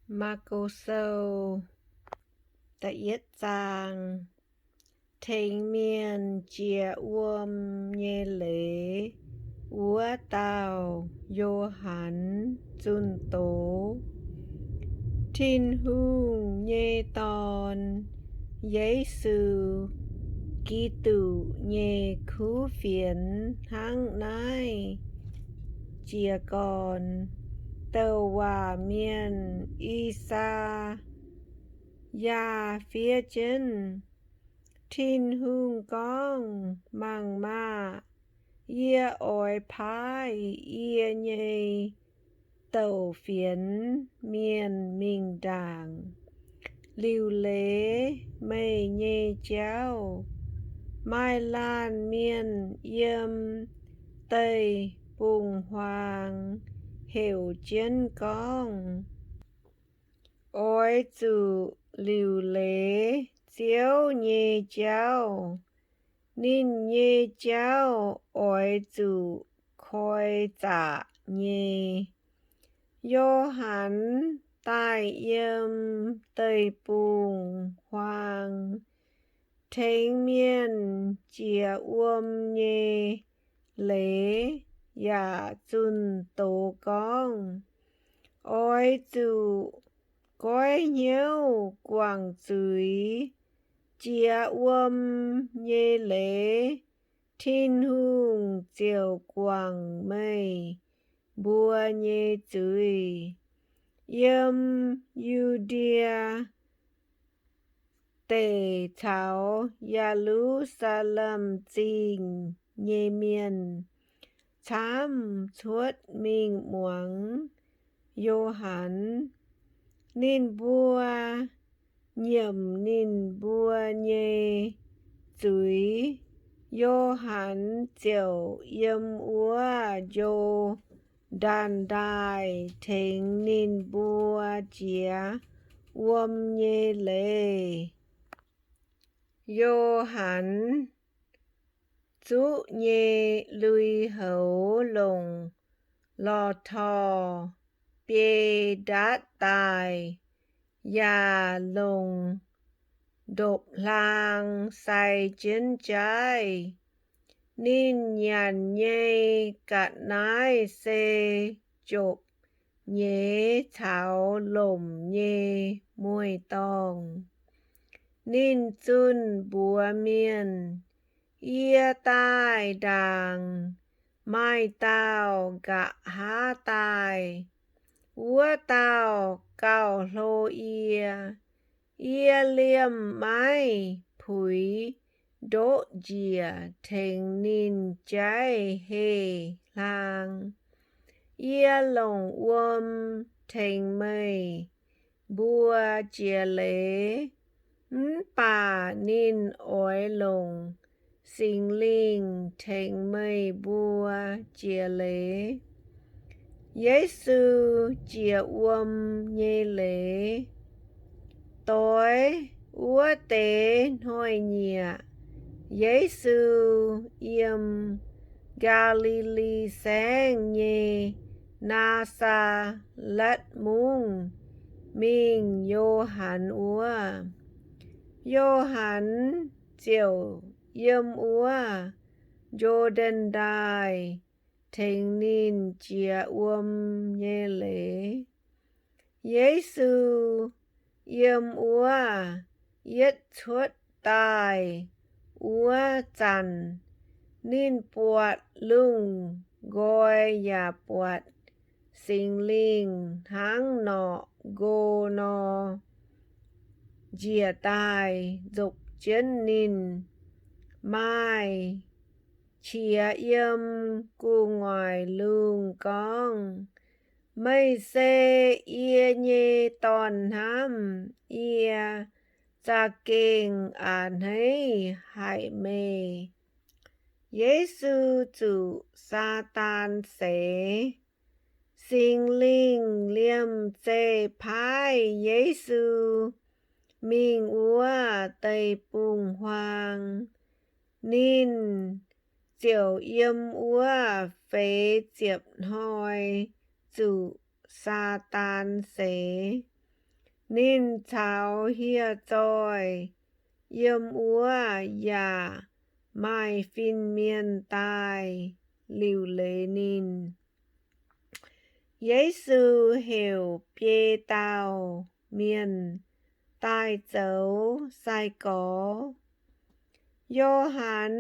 Maako Sou, da'yietv zaang. Tengx mienh jiex wuom nyei leiz wuov dauh Yo^han zunh doz. Tin-Hungh nyei Dorn, Yesu, Giduc nyei kuv fienx hnangv naaiv jiez gorn douc waac mienh I^saa^yaa fiev jienv. Tin-Hungh gorngv, Mangc maah! Yie oix paaiv yie nyei douc fienx mienh mingh ndaangc liuc leiz meih nyei jauv. Maaih laanh mienh yiem deic-bung-huaang heuc jienv gorngv, Oix zuqc liuc leiz Ziouv nyei jauv. Ninh nyei jauv oix zuqc koi zaqc nyei. Yo^han daaih yiem deic-bung-huaang tengx mienh jiex wuom nyei leiz yaac zunh doz gorngv, Oix zuqc goiv hnyouv guangc zuiz, jiex wuom nyei leiz Tin-Hungh ziouc guangc meih mbuo nyei zuiz. Yiem Yu^ndie Deic caux Ye^lu^saa^lem Zingh nyei mienh camv cuotv mingh muangx Yo^han. Ninh mbuo nyiemc ninh mbuo nyei zuiz. Yo^han ziouc yiem wuov Njo^ndaanh Ndaaih tengx ninh mbuo jiex wuom nyei leiz. Yo^han zuqv nyei lui-houx longc lorh torh biei ndaatv daaih, yaac longc ndopv-hlaang sai jienv jaiv. Ninh nyanc nyei ga'naaiv se jopc nyeiz caux lomc nyei mueiz-dorngh. Ninh zunh mbuox mienh, Yie daaih ndaangc maaih dauh nqa'haav daaih. Wuov dauh gauh hlo yie. Yie liemh maiv puix ndoqv njiec tengx ninh jaiv heh hlaang. Yie longc wuom tengx meih mbuo jiex leiz, mv baac ninh oix longc Singx Lingh tengx meih mbuo jiex leiz. Yesu Jiex Wuom Nyei Leiz. Doix wuov deix hnoi-nyieqc, Yesu yiem Gaa^li^li Saengv nyei Naa^saa^letv Mungv mingh Yo^han wuov. Yo^han ziouc yiem wuov Njo^ndaen Ndaaih tengx ninh jiex wuom nyei leiz. Yesu yiem wuov yietv cuotv daaih wuov zanc, ninh buatc lungh nqoi yaac buatc Singx Lingh hnangv norqc nqo nor njiec daaih nzopc jienv ninh. Maaih qiex yiem gu'nguaaic lungh gorngv, Meih se yie nyei Dorn-hnamv. Yie za'gengh a'hneiv haic meih. Yesu zuqc Saadaan seix. Singx Lingh liemh zeih paaiv Yesu mingh wuov deic-bung-huaang. Ninh ziouc yiem wuov feix ziepc hnoi zuqc Saadaan seix. Ninh caux hieh zoih yiem wuov yaac maaih fin-mienh daaih liuc leiz ninh. Yesu heuc biei dauh mienh daaih zoux sai-gorx. Yo^han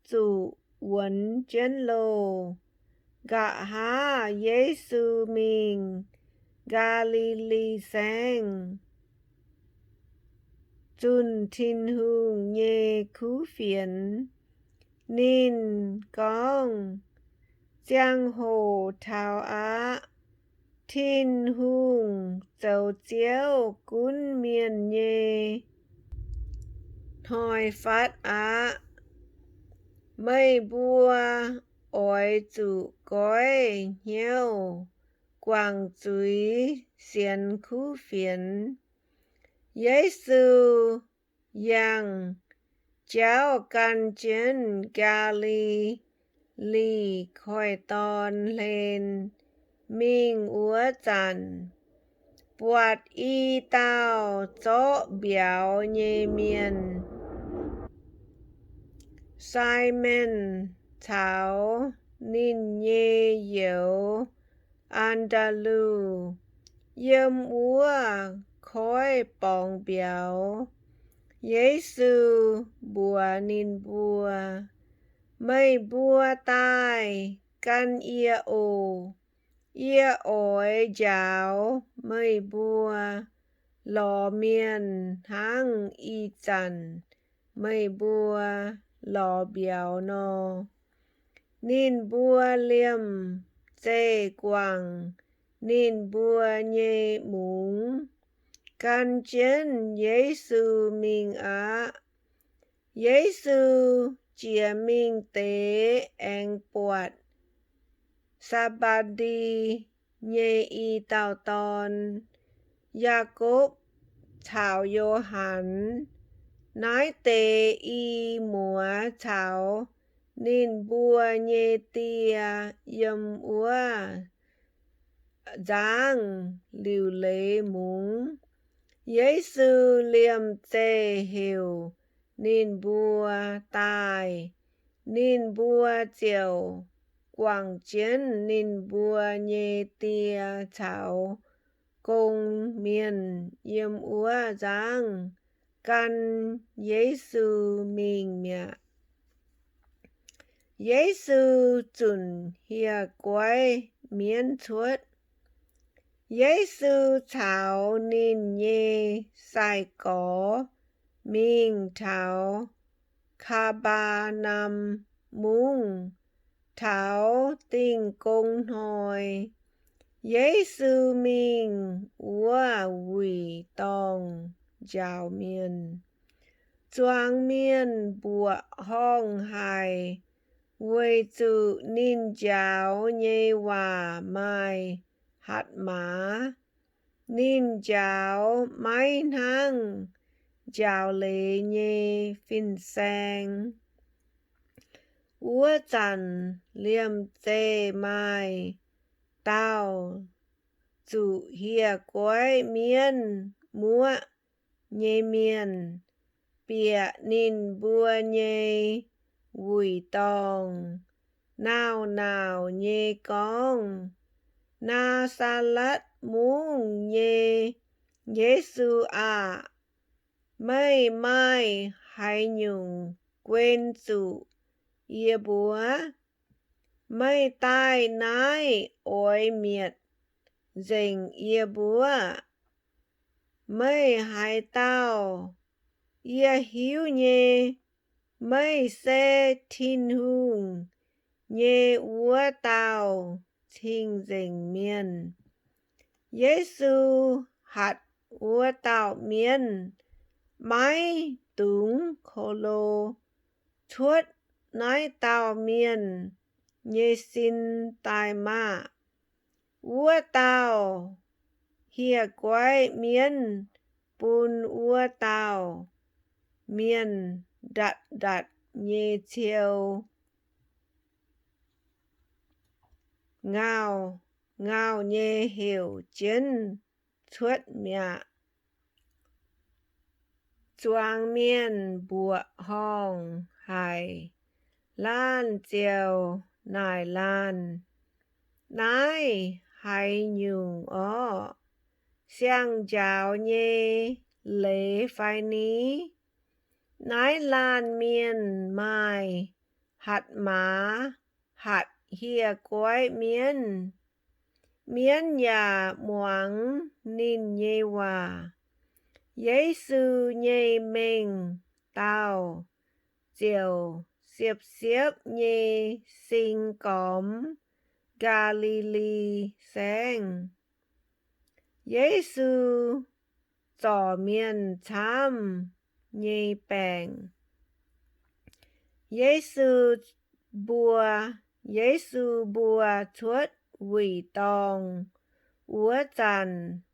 zuqc wuonx jienv loh. Nqa'haav Yesu mingh Gaa^li^li Saengv zunh Tin-Hungh nyei kuv fienx. Ninh gorngv, Ziangh hoc taux aqv. Tin-Hungh zoux Ziouv gunv mienh nyei hnoi fatv aqv. Meih mbuo oix zuqc goiv hnyouv guangc zuiz sienx kuv fienx. Yesu yangh jauv gan jienv Gaa^li^li Koiv-Dorn Hlen mingh wuov zanc, buatc i dauh zorqv mbiauz nyei mienh, Simon, caux ninh nyei youz, Aa^ndaa^lu, yiem wuov koiv borngz mbiauz. Yesu mbuox ninh mbuo, Meih mbuo daaih gan yie oc. Yie oix njaaux meih mbuo lorz mienh hnangv ih zanc meih mbuo lorz mbiauz nor. Ninh mbuo liemh zeih guangc ninh mbuo nyei mungz, gan jienv Yesu mingh aqv. Yesu jiex mingh deix aengx buatc Saa^mbe^ndi nyei i dauh dorn, Yaakopv caux Yo^han. Naaiv deix i muoz caux ninh mbuo nyei die yiem wuov nzangv liuc leiz mungz. Yesu liemh zeih heuc ninh mbuo daaih. Ninh mbuo ziouc guangc jienv ninh mbuo nyei die caux gong mienh yiem wuov nzangv gan Yesu mingh mi'aqv. Yesu zunc hieh guaiv mienv cuotv. Yesu caux ninh nyei sai-gorx mingh taux Kaa^mbaa^nam Mungv. Taux Dingh Gong Hnoi, Yesu mingh wuov wuic dorngh njaaux mienh. Zuangx mienh mbuoqc horngh haic, weic zuqc ninh njaaux nyei waac maaih hatc maaz. Ninh njaaux maiv hnangv njaaux leiz nyei fin-saeng. Wuov zanc liemh zeih maaih dauh zuqc hieh guaiv mienv muoqv nyei mienh bieqc ninh mbuo nyei wuic dorngh, nauc-nauc nyei gorngv, Naa^saa^latv Mungv nyei Yesu aah! Meih maaih haaix nyungc guen zuqc yie mbuo? Meih daaih naaiv oix mietc nzengc yie mbuo? Meih haaix dauh? Yie hiuv nyei. Meih se Tin-Hungh nyei wuov dauh cing-nzengc mienh. Yesu hatc wuov dauh mienv maiv dungx ko lo cuotv naaiv dauh mienh nyei sin daaih maah! Wuov dauh hieh guaiv mienv bun wuov dauh mienh ndatc-ndatc nyei ciou, ngauh-ngauh nyei heuc jienv cuotv mi'aqv. Zuangx mienh mbuoqc horngh haic. Laanh ziouc naaic laanh, Naaiv haaix nyungc orqv? Siang-njaaux nyei leiz fai ni? Naaiv laanh mienh maaih hatc maaz hatc hieh guaiv mienv. Mienv yaac muangx ninh nyei waac. Yesu nyei mengh dauh ziouc siepv-siepv nyei sing gormx Gaa^li^li Saengv. Yesu Zorc Mienh Camv Nyei Baengc. Yesu mbuo, Yesu mbuo cuotv wuic dorngh wuov zanc,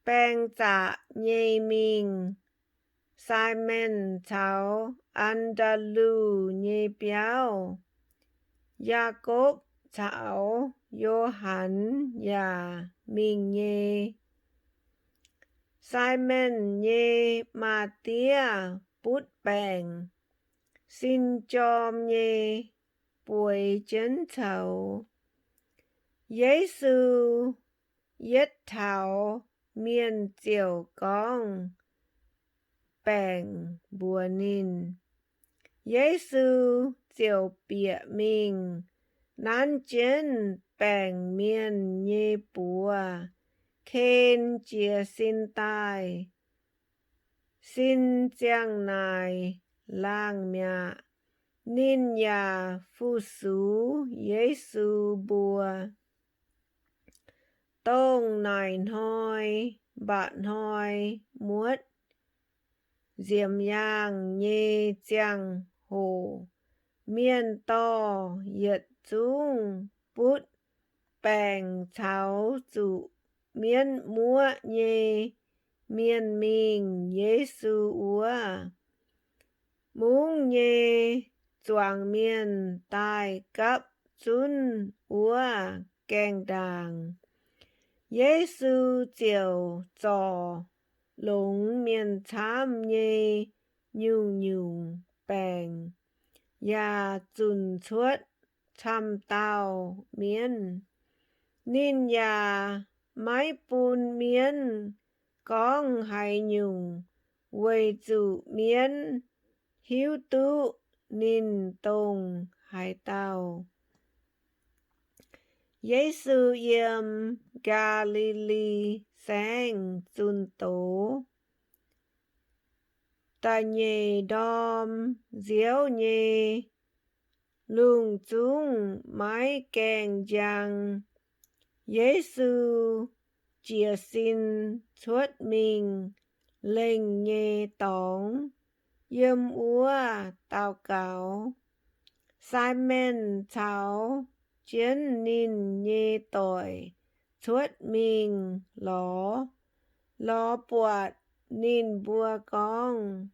baeng zaqc nyei mingh. Simon caux An^ndaa^lu nyei biauv, Yaakopv caux Yo^han yaac mingh nyei. Simon nyei maa-diev butv baengc, sin jorm nyei bueix jienv coux. Yesu yietv taux mienh ziouc gorngv baengc mbuox ninh. Yesu ziouc bieqc mingh nanv jienv baengc mienh nyei buoz, ken jiez sin daaih. Sin ziang naaic laangh mi'aqv. Ninh yaac fu-sux Yesu mbuo. Dongh naaic hnoi mba'hnoi muotv nziemx yaangh nyei ziangh hoc, mienh dorh yietc zungv butv baengc caux zuqc mienv muoqv nyei mienh mingh Yesu wuov. Mungv nyei zuangx mienh daaih gapv zunv wuov gaengh ndaangc. Yesu ziouc zorc longx mienh camv nyei nyungc-nyungc baengc, yaac zunc cuotv camv dauh mienv. Ninh yaac maiv bun mienv gorngv haaix nyungc, weic zuqc mienv hiuv duqv ninh dongh haaix dauh. Yesu Yiem Gaa^li^li Saengv Zunh Doz. Da'nyeic ndorm nziouv nyei, lungh zungv maiv gaengh njang. Yesu jiez sin cuotv mingh lengh nyei dorngx, yiem wuov daux gaux. Simon caux jienv ninh nyei doic cuotv mingh lorz, lorz buatc ninh mbuo gorngv,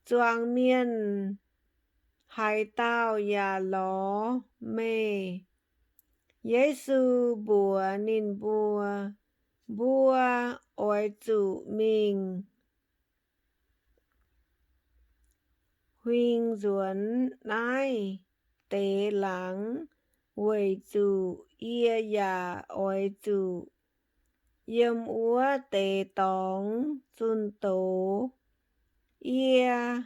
Zuangx mienh haaix dauh yaac lorz meih. Yesu mbuox ninh mbuo, Mbuo oix zuqc mingh huing nzuonx naaiv deix laangz, weic zuqc yie yaac oix zuqc yiem wuov deix dorngx zunh doz. Yie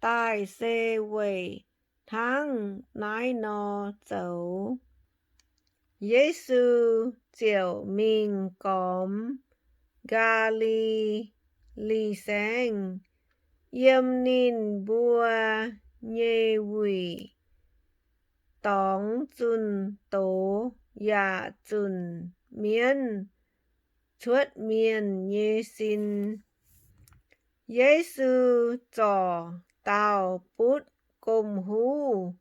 daaih se weic hnangv naaiv nor zoux. Yesu ziouc mingh gormx Gaa^li^li Saengv. Yiem ninh mbuo nyei wuic dorngx zunh doz yaac zunc mienv cuotv mienh nyei sin. Yesu zorc dauh butv gomh huv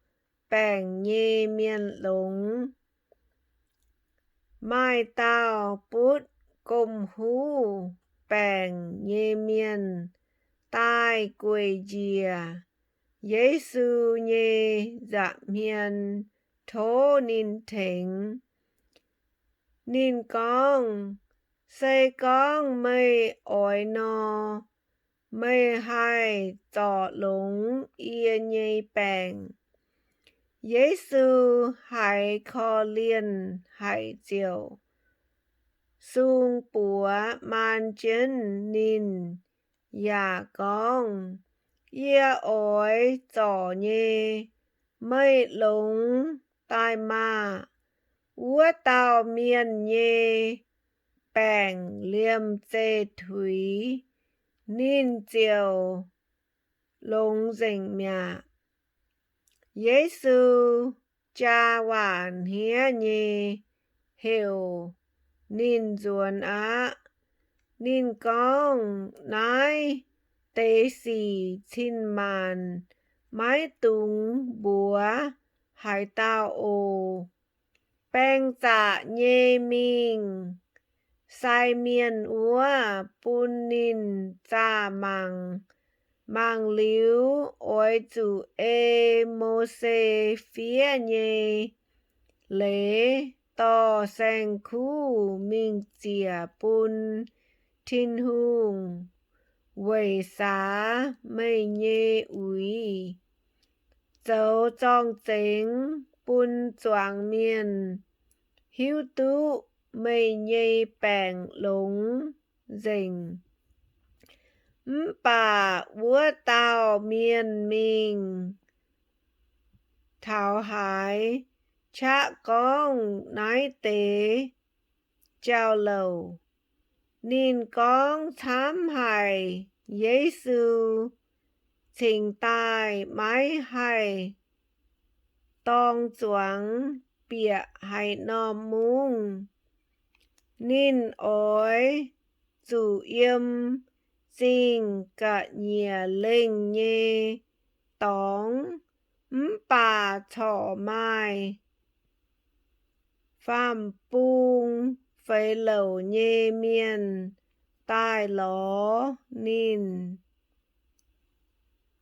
baengc nyei mienh longx. Maaih dauh butv gomh huv baengc nyei mienh daaih gueic njiec Yesu nyei nza'hmien tov ninh tengx. Ninh gorngv, Se gorngv meih oix nor, Meih haih zorc longx yie nyei baengc. Yesu haiz korv-lienh haic ziouc sung buoz maan jienv ninh yaac gorngv, Yie oix zorc nyei. Meih longx daaih maah! Wuov dauh mienh nyei baengc liemh zeih tuix, ninh ziouc longx nzengc mi'aqv. Yesu jaa waac hniev nyei heuc ninh nzuonx aqv. Ninh gorngv, Naaiv deix sic cin-maanc maiv dungx mbuox haaix dauh oc. Baeng zaqc nyei mingh sai mienh wuov bun ninh zaah mangc. Mangc liuz oix zuqc ei Mose fiev nyei Leiz Dorh Saeng-Kuv mingh ziec bun Tin-Hungh weic saax meih nyei uix, zoux zorng-zengx bun zuangx mienh hiuv duqv meih nyei baengc longx nzengc. Mv baac wuov dauh mienh mingh taux haaix qaqv gorngv naaiv deix jauv-louc. Ninh gorngv camv haic, Yesu cingx daaih maiv haih dorng zuangx bieqc haaix norm mungv. Ninh oix zuqc yiem zingh ga'nyiec lengh nyei dorngx, mv baac corc maaih faam-bung feix louc nyei mienh daaih lorz ninh.